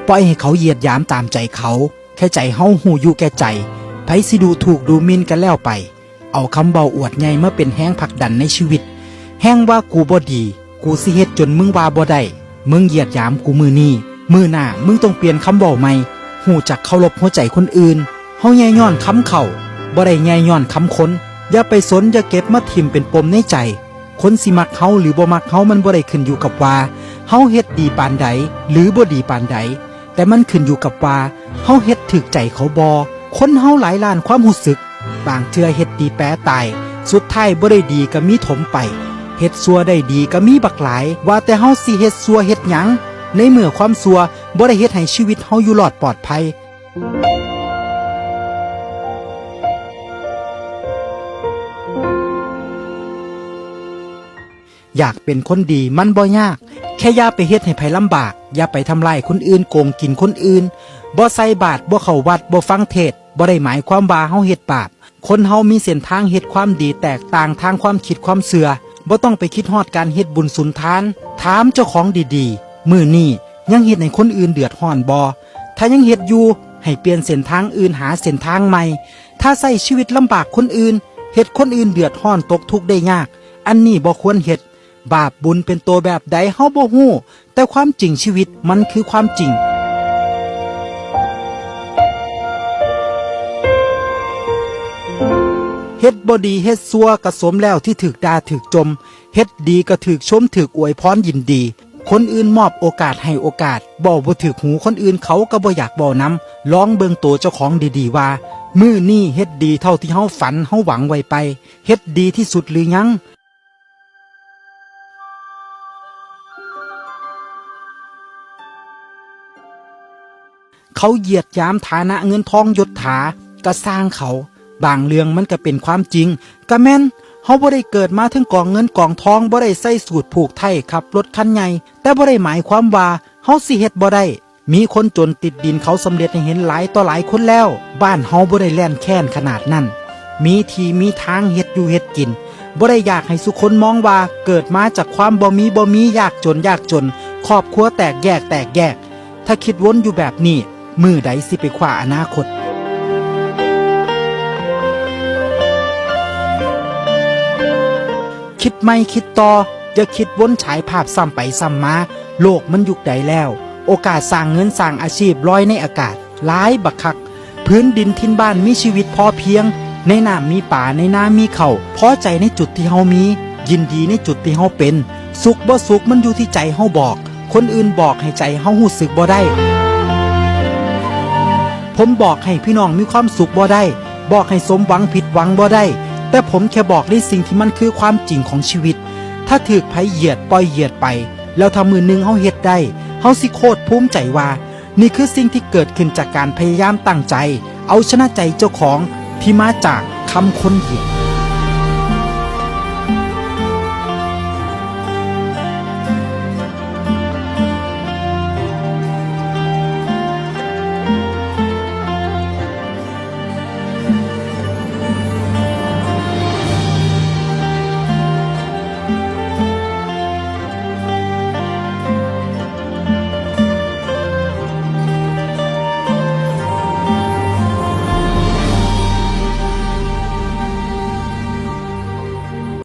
ປ່ອຍໃຫ້ເຂົາຢຽດຢາມຕາມໃຈເຂົາ, ແຄ່ໃຈເຮົາຮູ້ຢູ່ແກ່ໃຈ, ໃຜຊິດູຖູກດູໝິ່ນກໍແລ້ວໄປ. ເອົາຄຳເວົ້າອວດໃຫຍ່ມາເປັນແຮງຜັກດັນໃນຊີວິດ. ແຮ່ງວ່າກູບໍ່ດີ, ກູຊິເຮັດຈົນມຶງວ່າບໍ່ໄດ້. ມຶງຢຽດຢາມກູມື້ນີ້, ມື້ໜ້າມຶງຕ້ອງປ່ຽນຄຳເວົ້າໃໝ່. ຮູ້ຈັກເຄົາລົບຫົວໃຈຄົນອື່ນ. ເຮົາແຍ່ຍ້ອນຄຳເຂົາ, ບໍ່ໄດ້ແຍ່ຍ້ອນຄຳຄົນ. ຢ່າໄປສົນ, ຢ່າເກັບມາຖິ້ມເປັນປົມໃນໃຈ. ຄົນຊິມັກເຮົາ ຫຼື ບໍ່ມັກເຮົາ ມັນບໍ່ໄດ້ຂຶ້ນຢູ່ກັບວ່າເຮົາເຮັດດີປານໃດ ຫຼື ບໍ່ດີປານໃດ, ແຕ່ມັນຂຶ້ນຢູ່ກັບວ່າເຮົາເຮັດຖືກໃຈເຂົາບໍ່. ຄົນເຮົາຫຼາຍລ້ານຄວາມຮູ້ສຶກ, ບາງເທື່ອເຮັດດີແປຕາຍ, ສຸດທ້າຍບໍ່ໄດ້ດີກໍມີຖົມໄປ, ເຮັດຊົ່ວໄດ້ດີກໍມີບັກຫຼາຍ. ວ່າແຕ່ເຮົາຊິເຮັດຊົ່ວເຮັດຫຍັງ ໃນເມື່ອຄວາມຊົ່ວບໍ່ໄດ້ເຮັດໃຫ້ຊີວິດເຮົາຢູ່ລອດປອດໄພ? ຢາກເປັນຄົນດີມັນບໍ່ຍາກ, ແຄ່ຢ່າໄປເຮັດໃຫ້ໃຜລຳບາກ, ຢ່າໄປທຳລາຍຄົນອື່ນ, ໂກງກິນຄົນອື່ນ. ບໍ່ໃສ່ບາດ, ບໍ່ເຂົ້າວັດ, ບໍ່ຟັງເທດ, ບໍ່ໄດ້ໝາຍຄວາມວ່າເຮົາເຮັດບາບ. ຄົນເຮົາມີເສັ້ນທາງເຮັດຄວາມດີແຕກຕ່າງທາງຄວາມຄິດຄວາມເຊື່ອ. ບໍ່ຕ້ອງໄປຄິດຮອດການເຮັດບຸນສຸນທານ. ຖາມເຈົ້າຂອງດີໆ, ມື້ນີ້ຍັງເຮັດໃຫ້ຄົນອື່ນເດືອດຮ້ອນບໍ່? ຖ້າຍັງເຮັດຢູ່, ໃຫ້ປ່ຽນເສັ້ນທາງອື່ນ, ຫາເສັ້ນທາງໃໝ່. ຖ້າໃຊ້ຊີວິດລຳບາກຄົນອື່ນ, ເຮັດຄົນອື່ນເດືອດຮ້ອນຕົກທຸກໄດ້ຍາກ, ອັນນີ້ບໍ່ຄວນເຮັດ. ບາບບຸນເປັນໂຕແບບໃດເຮົາບໍ່ຮູ້, ແຕ່ຄວາມຈິງຊີວິດມັນຄືຄວາມຈິງ. ເຮັດບໍ່ດີເຮັດຊົ່ວກະສົມແລ້ວທີ່ຖືກດ່າຖືກຈົ່ມ, ເຮັດດີກະຖືກຊົມຖືກອວຍພອນຍິນດີ. ຄົນອື່ນມອບໂອກາດໃຫ້ໂອກາດ, ເວົ້າບໍ່ຖືກຫູຄົນອື່ນເຂົາກະບໍ່ຢາກເວົ້ານຳ. ລອງເບິ່ງໂຕເຈົ້າຂອງດີໆວ່າ ມື້ນີ້ເຮັດດີເທົ່າທີ່ເຮົາຝັນເຮົາຫວັງໄວ້ໄປ? ເຮັດດີທີ່ສຸດຫຼືຍັງ? ເຂົາຢຽດຢາມຖານະເງິນທອງຍົດຖາ ກະຊ່າງເຂົາ, ບາງເລື່ອງມັນກະເປັນຄວາມຈິງ. ກະແມ່ນ ເຮົາບໍ່ໄດ້ເກີດມາເທິງກອງເງິນກອງທອງ, ບໍ່ໄດ້ໃສ່ສູດຜູກໄທ, ຂັບລົດຄັນໃຫຍ່, ແຕ່ບໍ່ໄດ້ໝາຍຄວາມວ່າເຮົາຊິເຮັດບໍ່ໄດ້. ມີຄົນຈົນຕິດດິນເຂົາສຳເລັດໃຫ້ເຫັນຫຼາຍຕໍ່ຫຼາຍຄົນແລ້ວ. ບ້ານເຮົາບໍ່ໄດ້ແລ່ນແຄ້ນຂະໜາດນັ້ນ. ມີທີ່ມີທາງເຮັດຢູ່ເຮັດກິນ. ບໍ່ໄດ້ຢາກໃຫ້ສູ່ຄົນມອງວ່າເກີດມາຈາກຄວາມບໍ່ມີບໍ່ມີ, ຍາກຈົນຍາກຈົນ, ຄອບຄົວແຕກແຍກແຕກແຍກ. ຖ້າຄິດວົນຢູ່ແບບນີ້, ມື້ໃດຊິໄປຄວ້າອະນາຄົດ? ຄິດໃໝ່ຄິດຕໍ່, ຢ່າຄິດວົນສາຍພາບຊ້ຳໄປຊ້ຳມາ. ໂລກມັນຍຸກໃດແລ້ວ? ໂອກາດສ້າງເງິນສ້າງອາຊີບລອຍໃນອາກາດຫຼາຍບັກຄັກ. ພື້ນດິນຖິ່ນບ້ານມີຊີວິດພໍພຽງ, ໃນນ້ຳມີປາ, ໃນນາມີເຂົ້າ. ພໍໃຈໃນຈຸດທີ່ເຮົາມີ, ຍິນດີໃນຈຸດທີ່ເຮົາເປັນ. ສຸກບໍ່ສຸກມັນຢູ່ທີ່ໃຈເຮົາບອກ. ຄົນອື່ນບອກໃຫ້ໃຈເຮົາຮູ້ສຶກບໍ່ໄດ້. ຜົມບອກໃຫ້ພີ່ນ້ອງມີຄວາມສຸກບໍ່ໄດ້, ບອກໃຫ້ສົມຫວັງຜິດຫວັງບໍ່ໄດ້, ແຕ່ຜົມແຄ່ບອກໃນສິ່ງທີ່ມັນຄືຄວາມຈິງຂອງຊີວິດ. ຖ້າຖືກໃຜຢຽດ, ປ່ອຍຢຽດໄປ, ແລ້ວຖ້າມື້ໜຶ່ງເຮົາເຮັດໄດ້, ເຮົາຊິໂຄດພູມໃຈວ່າ ນີ້ຄືສິ່ງທີ່ເກີດຂຶ້ນຈາກການພະຍາຍາມຕັ້ງໃຈເອົາຊະນະໃຈເຈົ້າຂອງທີ່ມາຈາກຄຳຄົນຢຽດ.